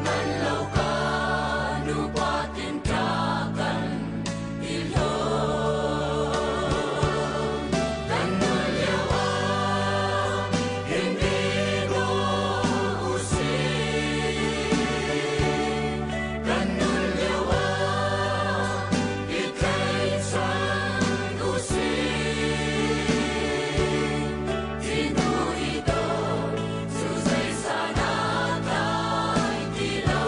Man lo ka nupa tin ṭa kan i hlawm. Kan nun lio ah hin i daw usih. Kan nun lio ah i tlaichan usih. Tinu i daw cu zei san a tlai ti lo.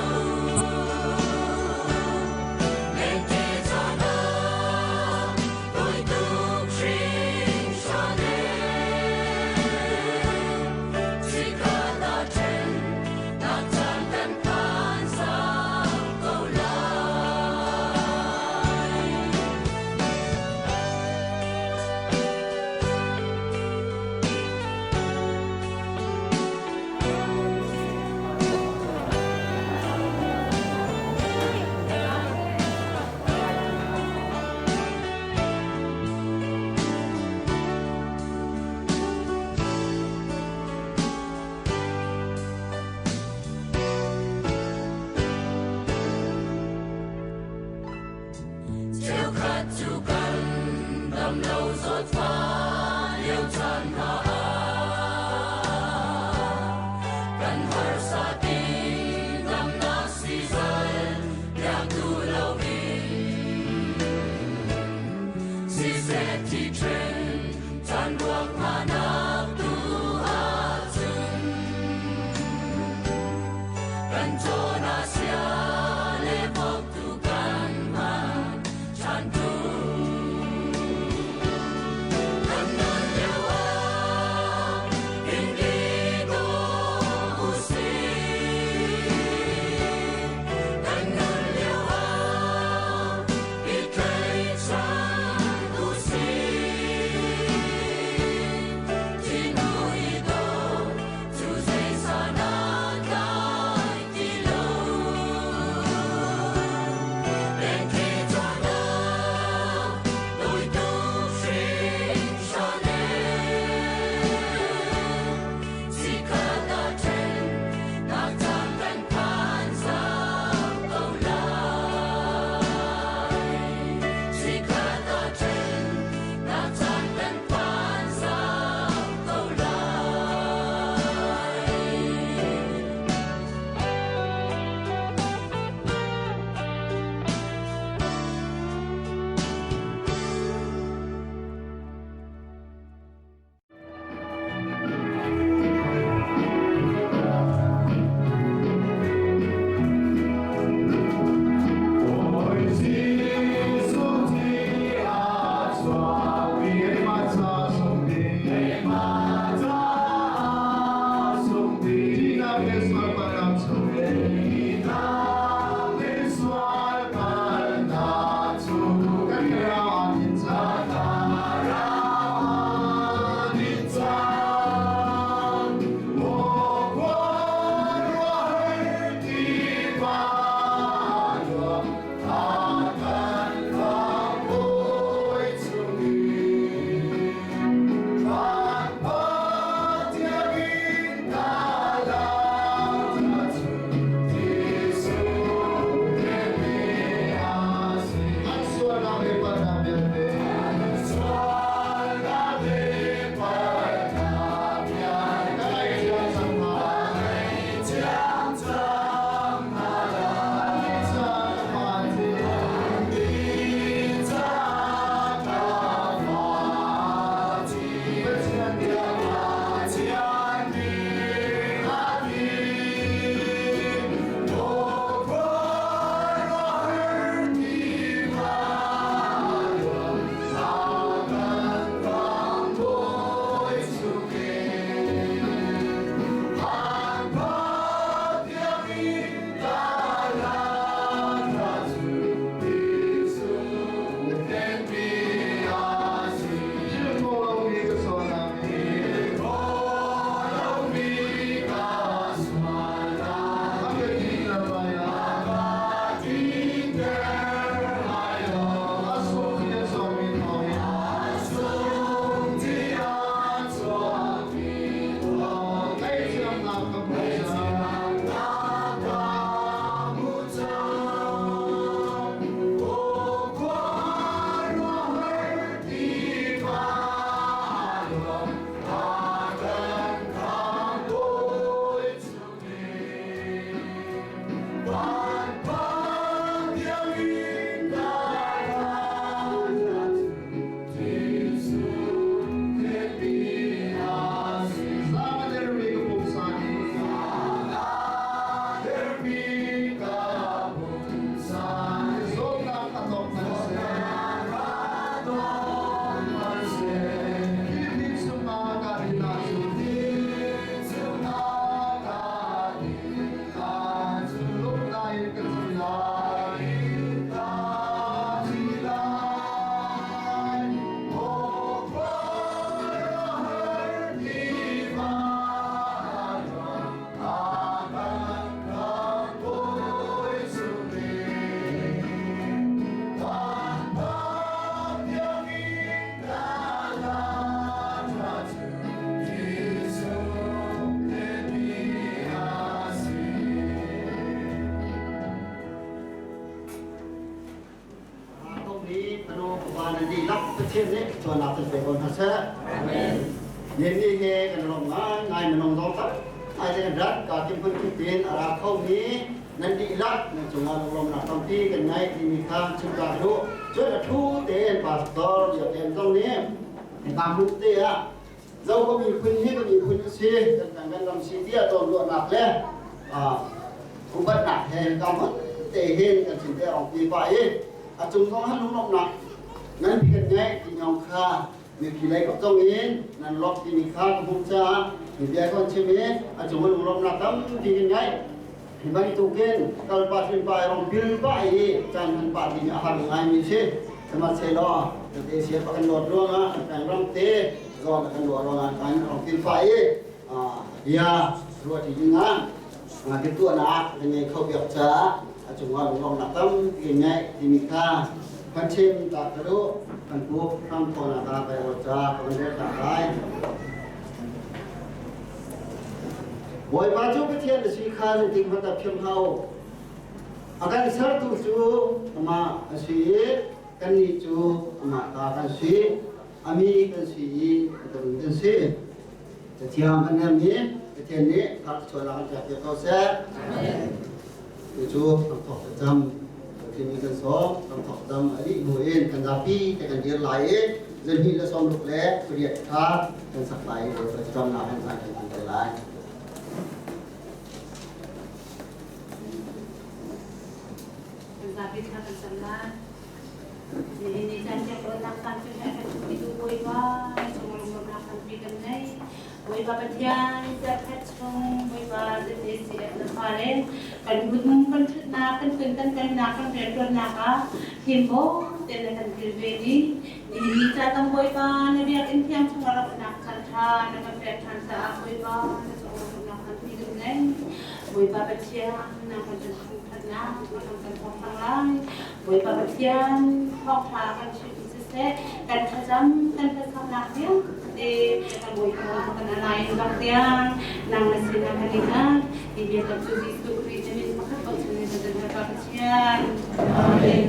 harmi ka pumsa zawtnak a tong hmanhseh Hi thil chungah ka din ahcun lawmhnak in kan ci lai. Pathian nih tuan kan pe ko hna seh. Ni he kan lawm ngai minung zong tam ngai te kan rat ka tim phun tin a ra kho mi nan dihlak nan cungah lunglawmnak tampi kan ngei timi kha chim ta ka duh. Cun a thu tein pastor Biak zong nih hika hmun te ah zo ka miphun hi ka miphun a si kan kan kan ram si tiah cawnruahnak le upatnak he hika hmun te hin kan chim te rong pi pa i a cung zong han lunglawmhnak nganpi kan ngei ti nyong kha mipi lei kap zong in nan lawmh timi kha ka hmuh caah hi bia kan chim i a cung lunglawmhnak tampi kan ngei. Hi bantukin kalpa hrinpa i rong bil pah i caan hman pah ding a har ngaimi si. Sihmanhsehlaw te sia pa kan dawt ruangah kan peng ram te zawn kan ruah ruangah kan rong bil pah i bia ruah ṭi dingah biatuahnak kan ngei kho piak caah a cungah lunglawmhnak tampi ngeih timi kha kan chim ta ka duh. Kan pu hram thawnak ah kai aw ca ka van rel ta lai. Bawipa cu Pathian a si kha zeitik hmanh ah philh hlah u. A kan sertu cu amah a si i kannih cu amah ta kan si. A mi kan si i a tung kan si. Cathiang kan herh i Pathian nih thar chuahnak an pek ko seh. Cucu kan thawk cam. Pathian nih kan sawm, kan thawk cam a dih hnu in kan zapi te kan dir lai i zahnih le 68 kha kan sak lai i Bawipa thlacamnak in caan kan hman te lai. Kan zapi thla kan cam lai. Nihin ni caan tiang ruahnak caan cu he kan pitu Bawipa chung lungruahnak tampi kan ngei. Bawipa Pathian zarhkhat chung Bawipa ZACF na fale kan hmun kan ṭhutnak kan kun kan kalnak kan rianṭuannak ah himbo tein na kan kilven i nihin ni ca tam Bawipa na biakinn thiang chung ah rak caan ṭha na kan pek ṭhan caah Bawipa na cung lungruahnak tampi kan ngei. Bawipa Pathian na kan thangṭhatnak na kan thawngthang lai. Bawipa Pathian thawngṭha kan chimh siseh, kan thlacam kan thlacamnak vialte kan Bawipa kan alai in bak tiang nang na sinah kan i hngat. Hi biakam cu Jesuh Khrih na min pakhat bochan in kan kan Pathian. Amen.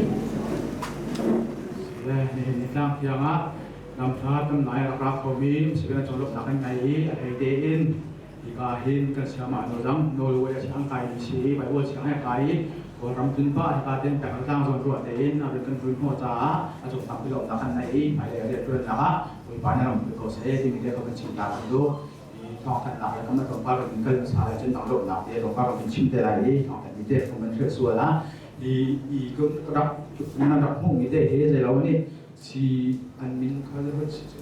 Nihin ni tlang thiang ah lamthla tam nai rak ra khomi sibena chawlok nak an ngei i a hlei tein Hika hin kan siamah Nodang, Norway a siang kai mi si i Bible siang a kai i Kawlram tunpa hika ten peng tlang zawn ruah tein a kan run hnawh caah a cung tampi lawmnak kan nei i hmailei a rianṭuannak ah Bawipa nih ram ko seh timi te kha kan chim ta kan duh. I thawngthanhnak le kan tlawmpal kan kal hmasa lai cun dang lawmhnak te tlawmpal kan chim te lai i thawngthanh mi te kan kan hrial sual ah i i rak nan rak hmuh mi te hi zeilo nih si an min kha si cu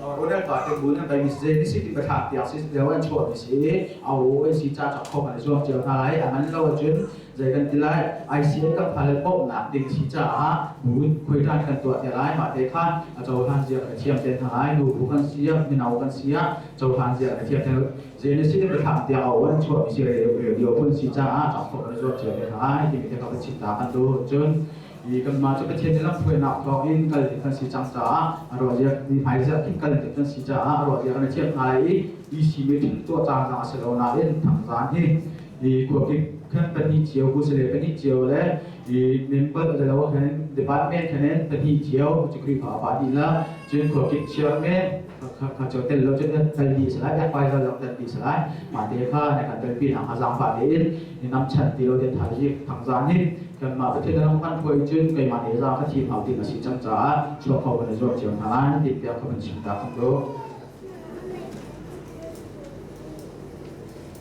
Ronald pa te bu nan bai mi si ni si ti bathlak tiak si leo an chuah mi si awo an si cha chak khom an zuam cio hna lai a man lo ahcun zei kan ti lai ICN kan phal bawmhnak ding si caah bu khuaitan kan tuah te lai mah te kha a cohlan zia kan thiam te hna lai nu bu kan si mino kan si cohlan zia kan thiam te Genesis in bathlak tiak awo an chuah mi si radio phun si caah chak khom an zuam cio te hna lai ti mi te kha kan chim ta kan du cun I kanmah cu Pathian nih lamhruainak thawngin kal ding kan si cang caah a ruah zia ni hmaizarh khin kal ding kan si caah a ruah zia kan i thiam hna lai i EC meeting tuah caan zong a si lo nain thangzaan hi i khuakip khan pahnih cio kusale pahnih cio le i member lo khan department khan in pahnih cio cu Khrihfa upa dih la cun khuakip chairman kha cu tel lo cun tel dih si lai biakpai lo tel dih si lai mah te kha na kan telpi nak a zaangfah tein ni nam chan ti lo te thazik thangzaan hi kanmah Pathian na kan hruai cun keimah nih za ka thim hau ding a si cang caah chuak kho kan i zuam cio hna lai ti tiang ka van chim ta kan duh.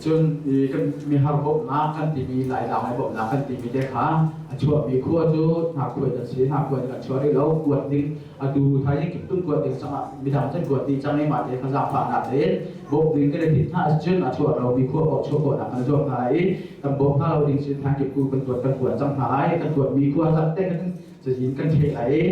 Cun i kan mihar bawmhnak kan timi Laitlang lei bawmhnak kan timi te kha a chuahmi khua cu hnakhuai kan si. Hnakhuai kan chuah rih lo. Kuat ding atu thaizing kiptung kuat ding cangah midang cun kuat dih cang i mah te kha zaangfahnak tein bawmh ding kan i thim hna ahcun a chuah lomi khua paoh chuah khawhnak kan zuam hna lai i kan bawm hna lo ding sin thaing kipku kan kuat kan kuat cang hna lai. Kan kuatmi khua zat te kan cazin kan theh lai i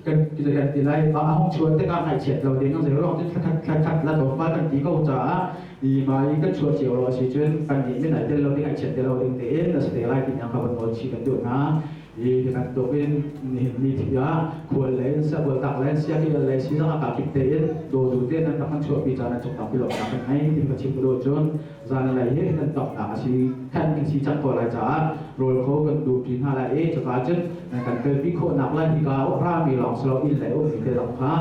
kan kan ti lai. A hong chuah tikah ngaihchiat lo ding zei ruang cun thlakhat thlakhat la tlawmpal kan ti ko caah i ma i kan chuah cio lo a si cun kan nih min ai tel lo ding ngaihchiat te lo ding tein a si te lai ti ka van nawl chih kan duh hna. I hi bantuk in nihin ni thi ah khual le in siabual tak le siaki le si zong a kip tein dawtu te nan rak kan chuahpi caan an cungtak pi lo nak kan ngei ti ka chim ka duh. Cun zan lei hi kan toknak a si khan kan si cang ko lai caah rawl kho kan duh ṭi hna lai i cuka cun kan kalpi khawhnak lai hika rami lawng si lo inn lei ummi te zong kha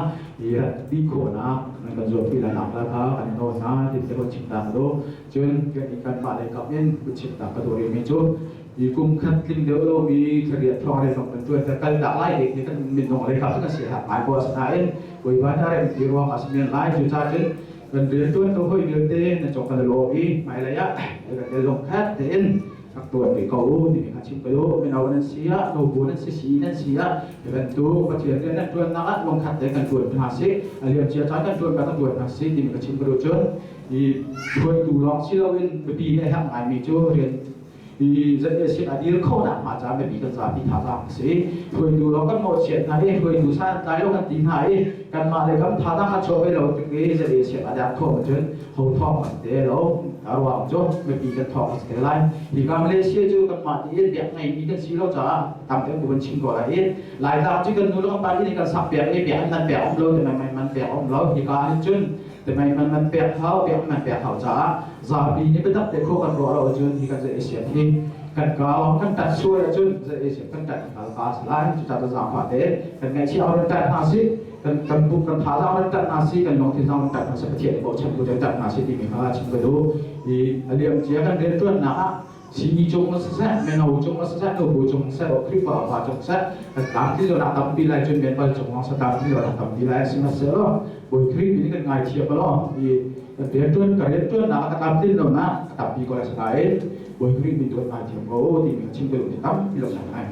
i rat khawhnak nan kan zuampi lai nak la kha kan nawl hna ti te kan chim ta ka duh. Cun kan i kanmah lei kap in ku chim ta ka duh rihmi cu i kum khat tling deuh lomi thariat thong re zong kan tuan ta kal tak lai ding ni kan minung lei kap kan si hak ngai ko asinain Bawipa nih a rem ti ruang ah si men lai. Cu ca cun kan riantuan tu hoi vialte nan cong kan lawm i hmailei ah kan lung khat tein rak tuan ve ko u timi kha chim ko u. Mino nan si ah, nubu nan si, si nan si ah, bantuk Pathian rian nan tuannak ah lungkhat tein kan tuan hna si, a liam cia caan kan tuan kan tuan hna si timi kha chim ko u. Cun i hruaitu lawng si loin mipi nih herh ngaimi cu rian i ZAC a dir khawhnak hnga caah mipi kan zapi thazaang a si. Hruaitu lawng kan mawhchiat hna i hruaitu san tlai lo kan ti hna i kanmah le kam thazaang kan chuah ve lo tik i ZAC a dang khawh cun ho thawng kan te lo. A ruang cu mipi kan thawng a si te lai. Hi ka Malaysia cu kanmah tiin biak ngeimi kan si lo caah tam deuh kan chim ko lai i Laitlang cu kan nu le kan pa nih kan sak piak i biak nan pek um lo ti mai man pek um lo. Hi ka hin cun te mai man man pek hau, pek man pek hau caah zapi nih biatak te khua kan ruah lo ahcun hi kan zei siam hi kan ka kan tat sual ahcun zei siam kan tat hal ka si lai. Cucaah cu zaangfah te kan ngaihchia ran tat hna si, kan kan buk kan thazaang ran tat hna si, kan lungthin zong ran tat hna si, Pathian bochan bu tat hna si timi kha chim ka duh. I a liam cia kan rianṭuannak ah sini cung ah siseh, mino cung ah siseh, nubu cung siseh, Khrihfa upa cung siseh, kan tlamtlin lonak tampi lai cun menpal cung lawng sa tlamtlin lonak tampi lai sihmanhsehlaw Bawi Khrih nih kan ngaithiam law i kan rianṭuan ka rianṭuannak ah ka tlamtlin lonak a tampi ko lai sinain Bawi Khrih nih tuan ngaithiam ko timi ka chim ka duh ti tampi lo ngai.